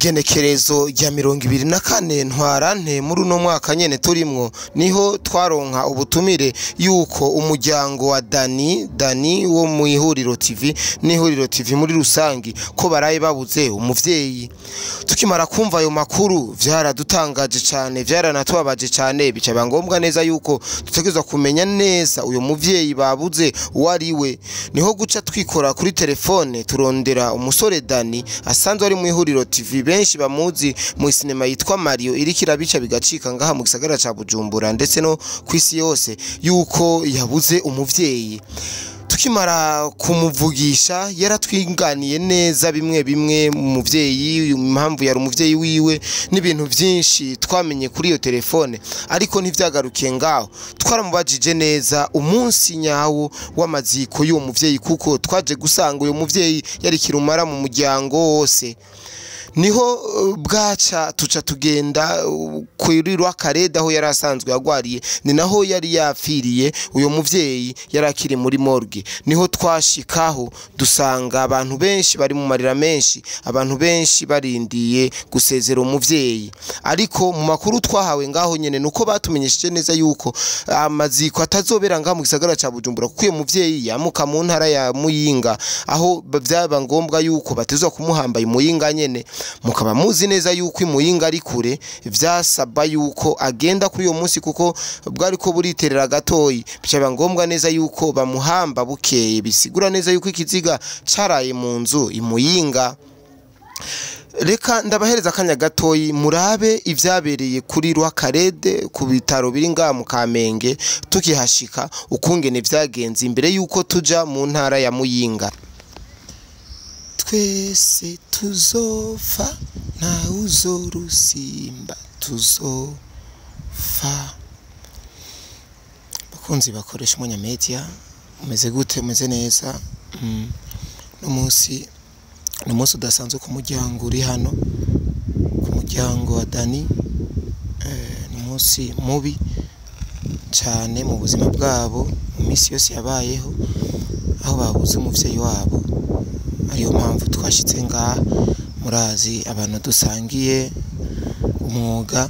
Igenekerezo rya 24 Ntwarante muri uno mwaka nyene turimwo, niho twaronka ubutumire yuko umuryango wa Dani wo mu Ihuriro TV n'Ihuriro TV muri rusangi ko baraye babuze umuvyeyi. Tukimara kumva ayo makuru vyaradutangaje cane, vyaranatubabaje cane, bica biba ngombwa neza yuko dutegerezwa kumenya neza uyo muvyeyi babuze uwo ari we. Niho guca twikora kuri telefone turondera umusore Dani asanzwe ari mu Ihuriro TV, benshi bamuzi mu sinema yitwa Mario iriko irabica bigacika ngaha mu gisagara ca Bujumbura ndetse no kw'isi yose, yuko yabuze umuvyeyi. Tukimara kumuvugisha yaratwinganiye neza bimwe bimwe mu muvyeyi, impamvu yari umuvyeyi wiwe n'ibintu vyinshi twamenye kuri iyo telefone, ariko ntivyagarukiye ngaho. Twaramubajije neza umunsi nyawo w'amaziko y'uwo muvyeyi, kuko twaje gusanga uyo muvyeyi yari kirumara mu muryango wose. Niho bwaca tuca tugenda kuri Rwakarede aho yari asanzwe agwariye, ni naho yari yapfiriye uyo muvyeyi, yari akiri muri morgue. Niho twashikaho dusanga abantu benshi bari mu marira menshi, abantu benshi barindiye gusezera umuvyeyi. Ariko mu makuru twahawe ngaho nyene nuko batumenyesheje neza yuko amaziko atazobera ngaho mu gisagara ca Bujumbura, kuko uyo muvyeyi yamuka mu ntara ya Muyinga, aho vyaba ngombwa yuko batezwa kumuhamba i Muyinga nyene. Mukaba muzi neza yuko i Muyinga ari kure, vyasaba yuko agenda kuri uyo munsi kuko bwariko buriterera gatoyi, bica ngombwa neza yuko bamuhamba bukeye, bisigura neza yuko ikiziga caraye mu nzu i Muyinga. Reka ndabahereza akanya gatoyi murabe ivyabereye kuri Rwakarede ku bitaro biri ngaha mu Kamenge, tukihashika ukungene vyagenze imbere yuko tuja mu ntara ya Muyinga. Twese tuzopfa nta uzorusimba, tuzopfa. Bakunzi bakoresha Umwanya Media, umeze gute? Umeze neza? No munsi ni umunsi udasanzwe ku muryango uri hano, ku muryango wa Dani. Ni umunsi mubi cane mu buzima bwabo, mu minsi yose yabayeho, aho babuze umuvyeyi wabo. Ariyo mpamvu twashitse ngaha. Murazi abantu dusangiye umwuga,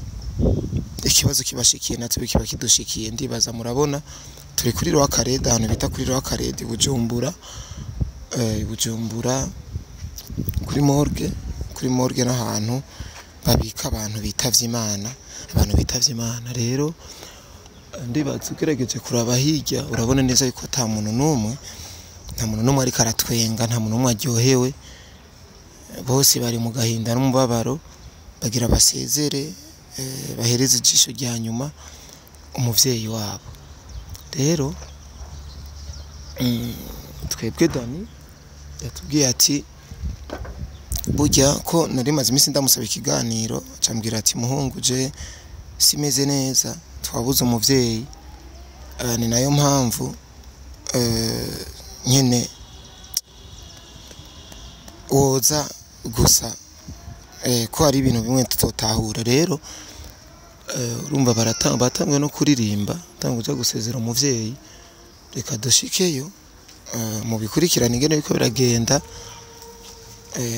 ikibazo kibashikiye natwe kiba kidushikiye. Ndibaza murabona turi kuri Rwakarede, ahantu bita kuri Rwakarede i Bujumbura, Bujumbura kuri morgue. Kuri morgue n'ahantu babika abantu bitavye Imana, abantu bitavye Imana. Rero ndibaza ugerageje kuraba hirya urabona neza yuko ata muntu n'umwe, nta muntu n'umwe ariko aratwenga, nta muntu n'umwe aryohewe, bose bari mu gahinda n'umubabaro, bagira basezere, bahereze ijisho rya nyuma umuvyeyi wabo. Rero twebwe Dani yatubwiye ati burya ko nari maze iminsi ndamusaba ikiganiro, acambwira ati muhungu je simeze neza, twabuze umuvyeyi, ni nayo mpamvu nyene woza gusa, ko hari ibintu bimwe tutotahura. Rero urumva batanguye no kuririmba, batanguje kuja gusezera umuvyeyi. Reka dushikeyo mu bikurikirana ingene biriko biragenda,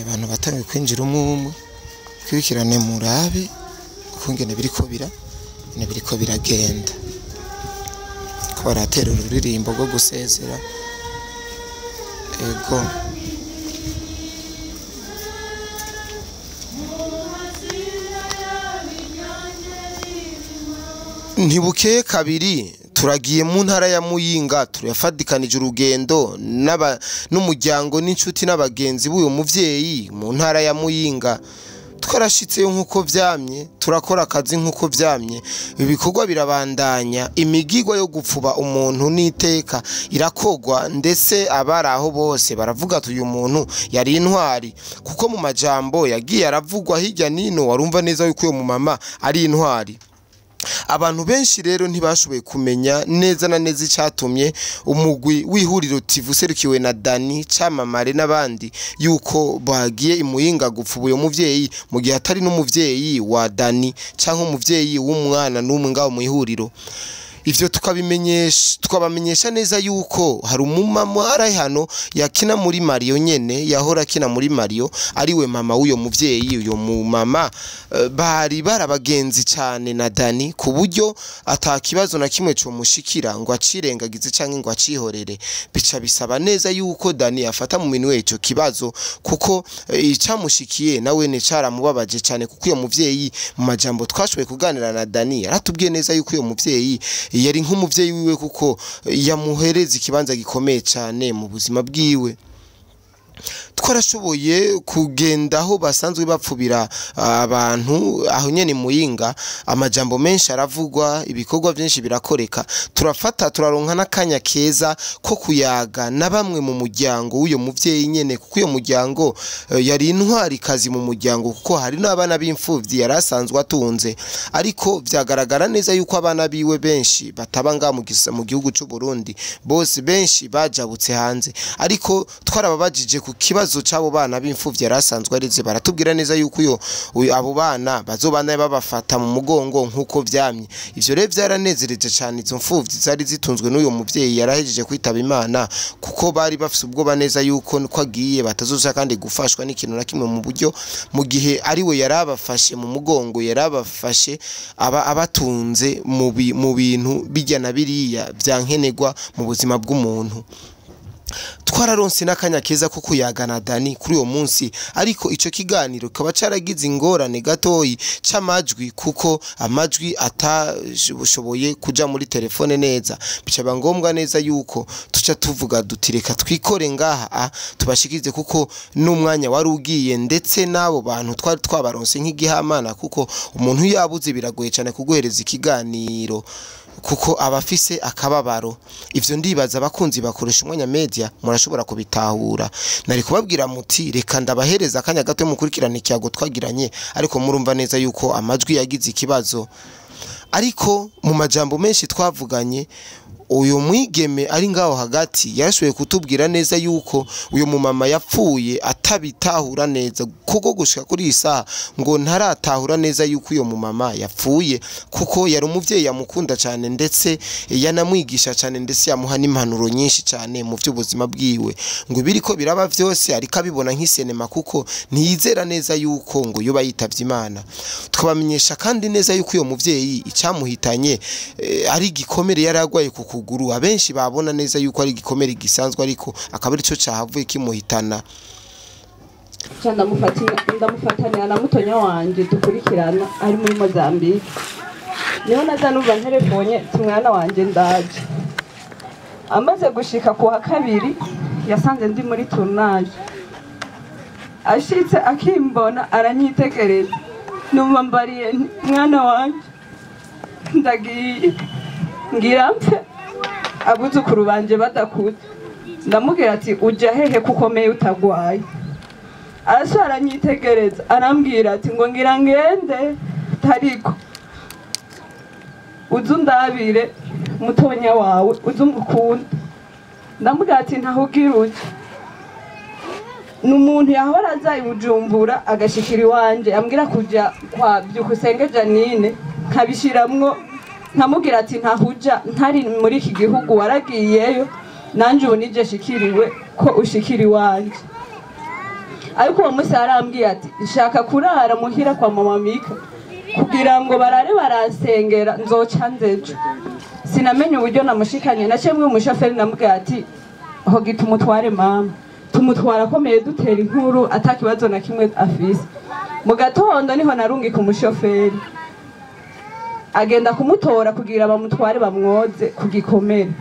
abantu batanguye kwinjira umwe umwe, kurikirane murabe ukungene biriko biriko biragenda, ko baratera ururirimbo rwo gusezera. Ego ntibukeye kabiri turagiye mu ntara ya Muyinga, turafadikanije urugendo n'umuryango n'inshuti n'abagenzi b'uyu muvyeyi mu ntara ya Muyinga. Twarashitseyo nkuko vyamye, turakora akazi nkuko vyamye, ibikorwa birabandanya, imigigwa yo gupfuba umuntu n'iteka irakogwa, ndetse abari aho bose baravuga ati uyu muntu yari intwari, kuko mu majambo yagiye aravugwa hirya nino warumva neza yuko uyo mumama ari intwari. Abantu benshi rero ntibashoboye kumenya neza na neza icatumye umugwi w'Ihuriro TV userukiwe na Dani Camamare n'abandi yuko bagiye i Muyinga gupfuba uyo muvyeyi, mu gihe atari n'umuvyeyi wa Dani canke umuvyeyi w'umwana n'umwe ngaho mu ihuriro. Ivyo tukabamenyesha neza yuko hari umumama ari hano yakina muri Mario nyene, yahora akina muri Mario, ariwe mama w'uyo muvyeyi. Uyo mumama bari barabagenzi cyane na Dani, ku buryo atakibazo na kimwe cyo mushikira ngo acirengagize canke ngo acihorere. Bica bisaba neza yuko Dani afata mu minwe ico kibazo, kuko icamushikiye nawe ne caramubabaje cyane, kuko uyo muvyeyi mu majambo twashoboye kuganira na Dani yaratubwiye neza yuko uyo muvyeyi yari nk'umuvyeyi wiwe, kuko yamuhereza ikibanza gikomeye cyane mu buzima bwiwe. Twarashoboye kugenda aho basanzwe bapfubira abantu aho nyene Muyinga, amajambo menshi aravugwa, ibikorwa byinshi birakoreka. Turafata turaronka n'akanya keza ko kuyaga na bamwe mu muryango w'uyo muvyeyi nyene, kuko uyo muryango yari intwari kazi mu muryango, kuko hari n'abana b'imfuvyi yari asanzwe atunze, ariko vyagaragara neza yuko abana biwe benshi bataba nga mu gihugu c'u Burundi, bose benshi bajabutse hanze. Ariko twarababajije ku kibazo c'abo bana b'imfuvyi yari asanzwe areze, baratubwira neza yuko uyo abo bana bazobana babafata mu mugongo nkuko vyamye. Ivyo rero vyaranezereje cane izo mfuvyi zari zitunzwe n'uyo muvyeyi yarahejeje kwitaba Imana, kuko bari bafise ubwoba neza yuko ko agiye batazoza kandi gufashwa n'ikintu na kimwe mu buryo, mu gihe ari we yarabafashe mu mugongo, yarabafashe aba abatunze mu bintu bijya na biriya vyankenerwa mu buzima bw'umuntu. Twararonse n'akanya keza ko kuyagana Dani kuri uwo munsi, ariko ico kiganiro kikaba caragize ingorane gatoyi c'amajwi, kuko amajwi atashoboye kuja muri telefone neza. Bicaba ngombwa neza yuko tuca tuvuga duti reka twikore ngaha tubashikirize, kuko n'umwanya wari ugiye, ndetse n'abo bantu twari twabaronse nk'igihamana, kuko umuntu yabuze biragoye cane kuguhereza ikiganiro kuko abafise akababaro. Ivyo ndibaza abakunzi bakoresha Umwanya Media murashobora kubitahura. Nari kubabwira muti reka ndabahereza akanya gato mukurikirana ikiyago twagiranye, ariko murumva neza yuko amajwi yagize ikibazo. Ariko mu majambo menshi twavuganye, uyu mwigeme ari ngaho hagati yarashoboye kutubwira neza yuko uyu mumama yapfuye atabitahura neza, kuko gushika kuri iyi saha ngo ntaratahura neza yuko uyu mumama yapfuye, kuko yari umuvyeyi yamukunda cyane, ndetse yanamwigisha cyane, ndetse yamuha n'impanuro nyinshi cyane mu by'ubuzima bwiwe. Ngo biriko biraba vyose ariko abibona nk'isenema, kuko ntiyizera neza yuko ngo yoba yitavye Imana. Twabamenyesha kandi neza yuko uyu muvyeyi icamuhitanye ari igikomere yaragwaye ku kuguru, abenshi babona neza yuko ari igikomere gisanzwe, ariko akaba arico cahavuye kimuhitana. Ndamufatanya na mutonya wanje dukurikirana ari muri Mozambique, niho naza numva ntelefone mwana wanje ndaje. Amaze gushika ku wa kabiri yasanze ndi muri tournage, ashitse akimbona aranyitegereza, numva mbariye mwana wanje ndagiye ngira mpfe abuzukuru banje badakuze. Ndamubwira ati ujya hehe kukomeye utagwaye? Arasha aranyitegereza arambwira ati ngo ngira ngende tariko uzu ndabire mutonya wawe uzu mukunda. Ndamubwira ati ntaho ugira uje. N'umuntu yahora aza i Bujumbura agashikira iwanje ambwira kuja kwa Byukusenge Janine nkabishiramwo, nkamubwira ati ntahuja ntari muri iki gihugu waragiyeyo, nanje ubu nije shikiriwe ko ushikira iwanje. Ariko uwo munsi arambwiye ati nshaka kurara muhira kwa mama Mika kugira ngo barare baransengera nzoca nzejo. Sinamenye uburyo namushikanye, nacemwe umushoferi namubwira ati hogi tumutware mama, tumutwara akomeye dutera inkuru atakibazo na kimwe afise. Mu gatondo niho narungika umushoferi agenda kumutora kugira bamutware bamwoze kugikomere.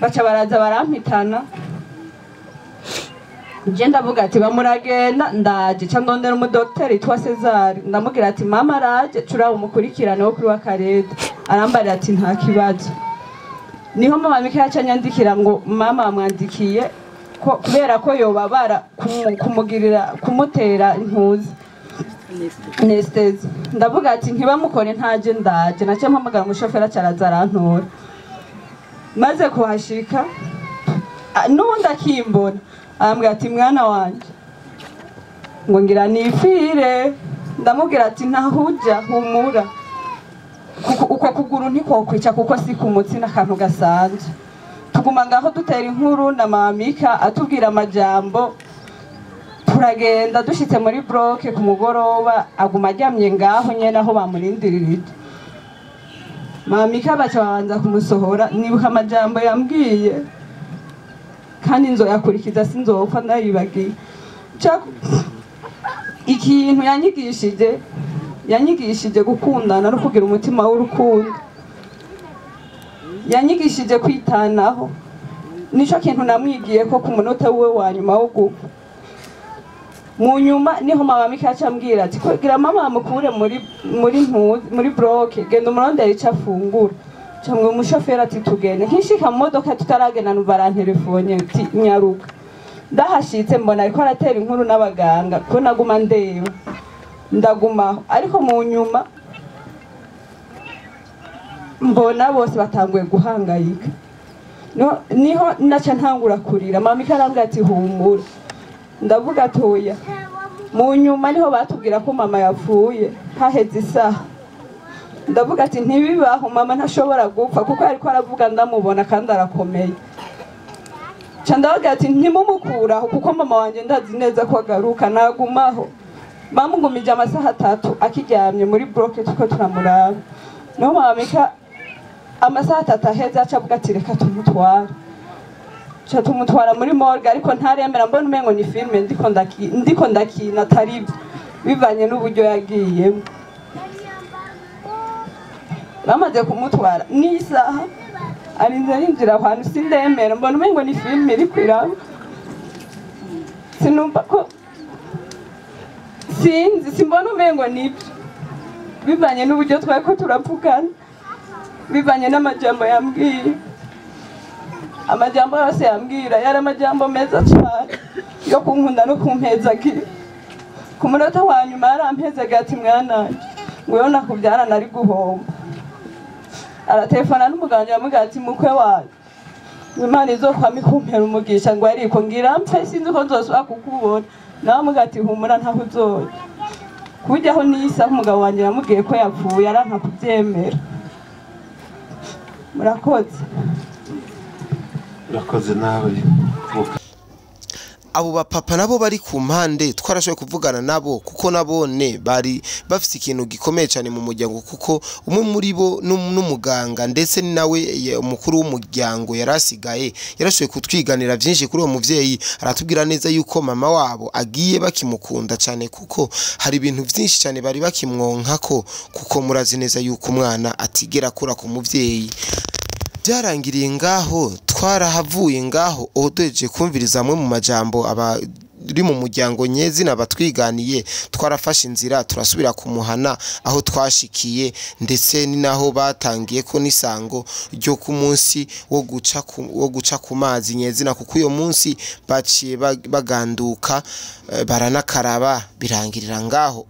Baca baraza barampitana, je ndavuga ati bamuragenda ndaje ca ndondera umudokiteri yitwa Cesar, ndamubwira ati mama araje curaba umukurikirane wo kuri wa Karede. Arambarira ati nta kibazo. Niho mama Mika yaca anyandikira ngo mama amwandikiye ko kubera ko yobabara kumugirira kumutera intuzi anestesi. Ndavuga ati ntibamukore ntaje ndaje, nace mpamagara umushoferi acaraza arantora. Maze kuhashika n'ubundi akimbona arambwira ati mwana wanje ngo ngira nifire. Ndamubwira ati ntahuja humura, uko Ukuguru ntikokwica kuko si ku mutsi n'akantu gasanzwe. Tuguma ngaho dutera inkuru na mamika atubwira amajambo, turagenda. Dushitse muri bloc ku mugoroba, aguma aryamye ngaho nyene aho bamurindiririje. Mamika baca babanza kumusohora. Nibuka amajambo yambwiye kandi nzoyakurikiza, sinzopfa ndayibagiye. Ikintu yanyigishije gukundana no kugira umutima w'urukundo, yanyigishije kwitanaho. Nico kintu namwigiye ko ku munota wiwe wa nyuma wo gupfa. Mu nyuma niho mama Mika aca ambwira ati: "Kugira mama mukure muri bloc, genda umurondere ico afungura." Camwe umushoferi ati: "Tugende." Nkishika mu modoka, tutaragenda, numva arantelefone ati: "Nyaruka." Ndahashitse mbona ariko aratera inkuru n'abaganga, ko naguma ndeba, ndagumaho. Ariko mu nyuma mbona bose batanguye guhangayika, niho naca ntangura kurira. Mama ikarambwira ati: "Humura." Ndavuga atoya. Mu nyuma niho batubwira ko mama yapfuye haheze isaha. Ndavuga ati: "Ntibibaho, mama ntashobora gupfa," kuko yariko aravuga ndamubona kandi arakomeye. Ca ndavuga ati: "Ntimumukuraho, kuko mama wanje ndazi neza ko agaruka, nagumaho." Bamugumije amasaha 3 akiryamye muri bloc, tuko turamuraba. Niho mama Mika amasaha 3 aheze aca avuga ati: "Reka tumutware." Ca tumutwara muri morgue, ariko ntaremera, mbona umengo ni filme ndiko ndakina, atari byo, bivanye n'uburyo yagiyemo. Bamaze kumutwara n'isaha arinze arinjira aho hantu, sindemera, mbona umengo ni filme iriko iraba. Sinumva ko, sinzi, simbona umengo nibyo, bivanye n'uburyo twari ko turavugana, bivanye n'amajambo yambwiye. Amajambo yose yambwira yari amajambo meza cyane yo kunkunda no kumpezagira. Ku munota wa nyuma yarampezaga ati: "Mwananje, ngweho nakubyara nari guhomba." Aratelefona n'umuganga, yamubwira ati: "Mukwe wawe, Imana izokwama ikumpera umugisha," ngo ariko ngira mpfe, sinzi ko nzosubira kukubona. Nawe amubwira ati: "Humura, ntaho uzoja." Kujyaho n'isaha umugabo wanjye yamubwiye ko yapfuye, aranka kubyemera. Murakoze. Urakoze nawe. Abo bapapa nabo bari ku mpande twarashoboye kuvugana nabo, kuko nabone bari bafite ikintu gikomeye cyane mu muryango, kuko umwe muri bo n'umuganga, ndetse ni nawe umukuru w'umuryango yari asigaye. Yarashoboye kutwiganira byinshi kuri uwo muvyeyi, aratubwira neza yuko mama wabo agiye bakimukunda cyane, kuko hari ibintu byinshi cyane bari bakimwonkako, kuko murazi neza yuko umwana atigera akura ku muvyeyi. Byarangiriye ngaho, twarahavuye ngaho duhejeje kumviriza amwe mu majambo abari mu muryango nyezina batwiganiye. Twarafashe inzira turasubira kumuhana aho twashikiye, ndetse ni naho batangiye ko n'isango ryo ku munsi wo guca ku mazi nyezina, kuko uyo munsi baciye baganduka, baranakaraba, birangirira ngaho.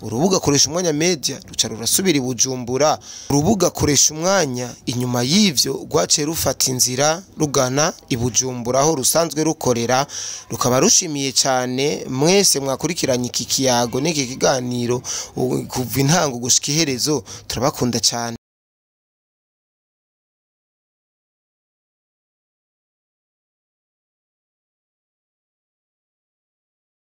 Urubuga Koresha Umwanya Media ruca rurasubira i Bujumbura. Urubuga Koresha Umwanya inyuma y'ivyo rwaciye rufata inzira rugana i Bujumbura aho rusanzwe rukorera. Rukaba rushimiye cyane mwese mwakurikiranye iki kiyago n'iki kiganiro kuva intango gushika iherezo. Turabakunda cyane.